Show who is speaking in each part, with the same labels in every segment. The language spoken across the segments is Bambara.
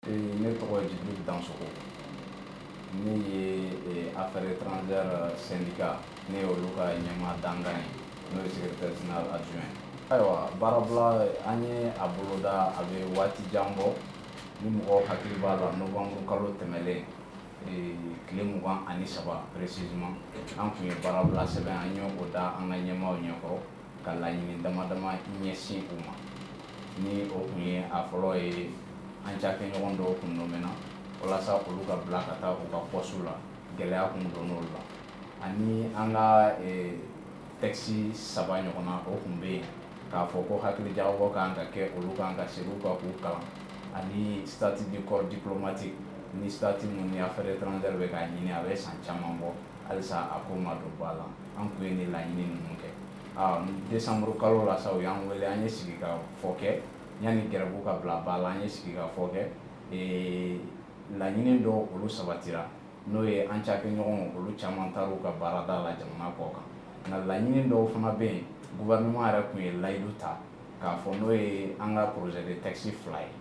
Speaker 1: Ne tɔgɔ ye Jibril Dansoko. Ne ye Affaires étrangères syndicat, ne ye olu ka ɲɛmaa dankan ye, n'o ye secrétaire général adjoint. Ayiwa, baarabila, an ye a boloda, a bɛ waati jan bɔ. Ni mɔgɔw hakili b'a la, novembre kalo tɛmɛlen, tile 23 précisément, an tun ye baarabila sɛbɛn, an ye o da an ka ɲɛmaaw ɲɛkɔrɔ ka laɲini dama dama ɲɛsin u ma. Ni o tun ye a fɔlɔ ye, an cakɛɲɔgɔn dɔw kun nomena walasa olu ka bila ka taa u ka poste la, gɛlɛya kun donn'olu la. Ani an ka texte saba ɲɔgɔnna, o tun bɛ yen k'a fɔ ko hakili jagabɔ kan ka kɛ olu kan, ka segin u kan k'u kalan, ani statut du corps diplomatique, ni statut mun ni Affaires étrangères bɛ k'a ɲini, a bɛ san caman bɔ, halisa a ko ma don ba la. An tun ye nin laɲini ninnu kɛ. Décembre kalo la sa, u y'an wele, an ye sigi ka fɔ kɛ yanni grève ka bila ba la. An ye sigi ka fɔ kɛ, laɲini dɔw, olu sabatira, n'o ye an cakɛɲɔgɔnw, olu caman taar'u ka baarada la jamana kɔ kan. Nka laɲini dɔw fana bɛ yen, gouvernement yɛrɛ tun ye layidu ta k'a fɔ, n'o ye an ka projet de texte fila ye.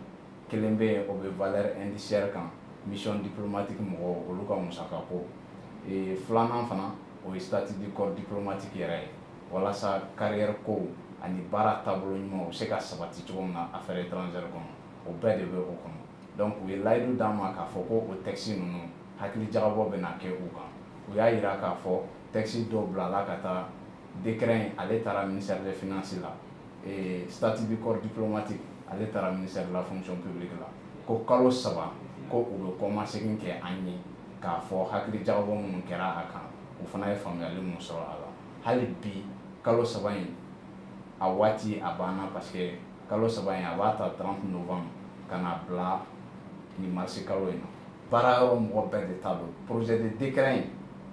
Speaker 1: Kelen bɛ yen, o bɛ valeur indiciaire kan, mission diplomatique mɔgɔw, olu ka musaka ko. Filanan fana, o ye statut du corps diplomatique yɛrɛ ye, walasa carrière kow ani baara taabolo ɲuman, o bɛ se ka sabati cogo min na Affaires étrangères kɔnɔ, o bɛɛ de bɛ o kɔnɔ. Donc u ye layidu d'an ma k'a fɔ ko o texte ninnu, hakili jagabɔ bɛna kɛ u kan. U y'a yira k'a fɔ texte dɔw bilala ka taa, décret in, ale taara ministère des Finances la, statut du corps diplomatique, ale taara ministère de la Fonction publique la, ko kalo 3 ko u bɛ kɔmasegin kɛ an ye k'a fɔ hakili jagabɔ minnu kɛra a kan, u fana ye faamuyali mun sɔrɔ a la. Hali bi, kalo 3 in a waati a banna, parce que kalo 3 in, a b'a ta 30 novembre ka na bila nin marisi kalo in na. Baara yɔrɔ mɔgɔ bɛɛ de ta don. Projet de décret in,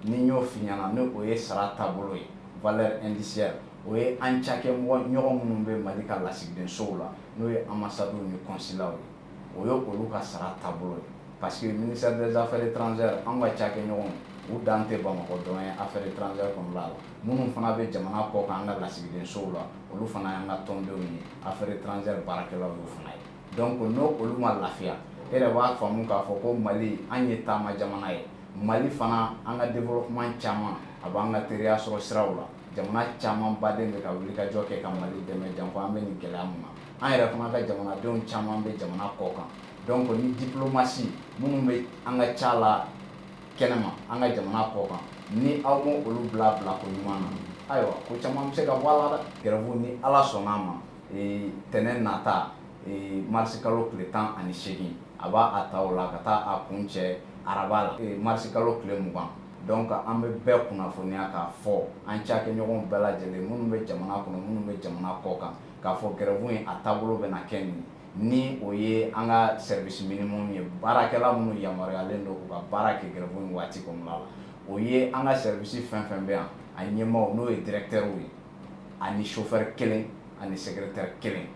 Speaker 1: ni n y'o f'i ɲɛna, ni o ye sara taabolo ye, valeur indiciaire, o ye an cakɛ mɔgɔ ɲɔgɔn minnu bɛ Mali ka lasigidensow la, n'o ye ambassades ni consulats ye, o ye olu ka sara taabolo ye. Parce que ministère des Affaires étrangères, an ka cakɛɲɔgɔnw, u dan tɛ Bamakɔ dɔrɔn ye. Affaires étrangères kɔnɔna la, minnu fana bɛ jamana kɔ kan, an ka lasigidensow la, olu fana y'an ka tɔndenw ye, Affaires étrangères baarakɛlaw y'o fana ye. Donc n'o olu ma lafiya, e yɛrɛ b'a faamu k'a fɔ ko Mali, an ye taama jamana ye. Mali fana, an ka développement caman, a b'an ka teriya sɔrɔ siraw la. Jamana caman baden bɛ ka wulikajɔ kɛ ka Mali dɛmɛ, janko an bɛ nin gɛlɛya mun na. An yɛrɛ fana ka jamanadenw caman bɛ jamana kɔ kan. Donc ni diplomatie minnu bɛ an ka ca la kɛnɛma, an ka jamana kɔ kan, ni aw ma olu bila bilako ɲuman na, ayiwa, ko caman bɛ se ka bɔ a la dɛ. Grève, ni Ala sɔnna a ma, tɛnɛn nata, marisi kalo tile 18, a b'a a ta o la ka taa a kun cɛ araba la, marisi kalo tile 20. Donc an bɛ bɛɛ kunnafoniya k'a fɔ an cakɛɲɔgɔnw bɛɛ lajɛlen, minnu bɛ jamana kɔnɔ, minnu bɛ jamana kɔ kan, k'a fɔ grève in a taabolo bɛna kɛ nin, ni o ye an ka service minimum ye, baarakɛla minnu yamaruyalen don u ka baara kɛ grève in waati kɔnɔna la, o ye an ka service fɛn fɛn bɛ yan, a ɲɛmaaw, n'o ye directeur ye, ani chauffeur kelen ani secrétaire kelen,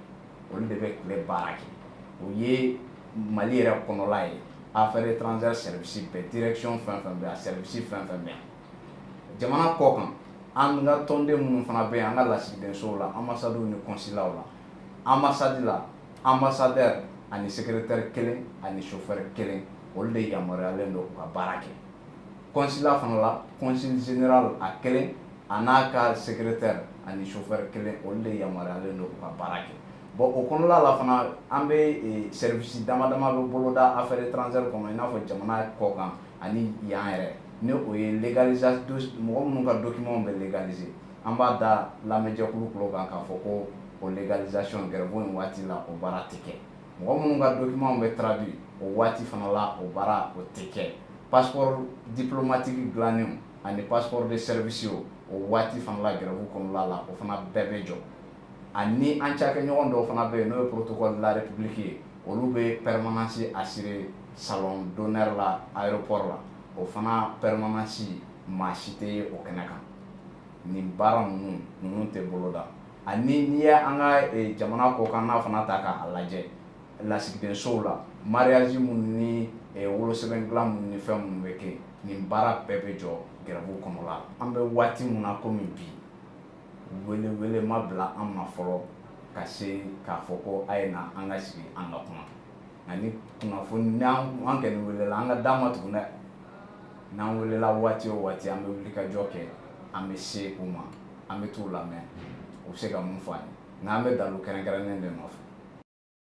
Speaker 1: olu de bɛ tile baara kɛ. O ye Mali yɛrɛ kɔnɔla ye, Affaires étrangères service bɛɛ, direction fɛn fɛn bɛ yan, service fɛn fɛn bɛ yan. Jamana kɔ kan, an ka tɔnden minnu fana bɛ yen, an ka lasigidensow la, ambassades ni consulats la, ambassade la, ambassadeur ani secrétaire kelen ani chauffeur kelen, olu de yamaruyalen don u ka baara kɛ. Consulat fana la, consul général a kelen, a n'a ka secrétaire ani chauffeur kelen, olu de yamaruyalen don u ka baara kɛ. Bon, o kɔnɔna la fana, an bɛ service dama dama bɛ boloda Affaires étrangères kɔnɔ, i n'a fɔ jamana kɔ kan ani yan yɛrɛ, ni o ye légalisation, mɔgɔ minnu ka document bɛ légaliser. An b'a da lamɛnjɛkulu tulo kan k'a fɔ ko o légalisation, grève in waati la, o baara tɛ kɛ. Mɔgɔ minnu ka document bɛ traduit, o waati fana la, o baara o tɛ kɛ. Passeport diplomatique dilannenw ani passeport de service, o waati fana la, grève kɔnɔna la, o fana bɛɛ bɛ jɔ. Ani an cakɛɲɔgɔn dɔw fana bɛ yen, n'o ye protocole de la République ye, olu bɛ permanence assurer salon d'honneur la, aéroport la, o fana permanence, maa si tɛ ye o kɛnɛ kan. Nin baara ninnu tɛ boloda. Ani n'i ye an ka jamana kɔkanna fana ta k'a lajɛ, lasigidensow la, mariage minnu ni wolosɛbɛn dilan minnu ni fɛn minnu bɛ kɛ, nin baara bɛɛ bɛ jɔ grève kɔnɔla la. An bɛ waati min na komi bi, wele wele ma bila an ma fɔlɔ ka se k'a fɔ ko a ye na, an ka sigi, an ka kuma. Nka ni kunnafoni n'an kɔni welela, an ka da ma tugun dɛ. N'an welela waati o waati, an bɛ wuli ka jɔ kɛ, an bɛ se u ma, an bɛ t'u lamɛn, u bɛ se ka mun fɔ an ye. Nka an bɛ dalu kɛrɛnkɛrɛnnen de nɔfɛ.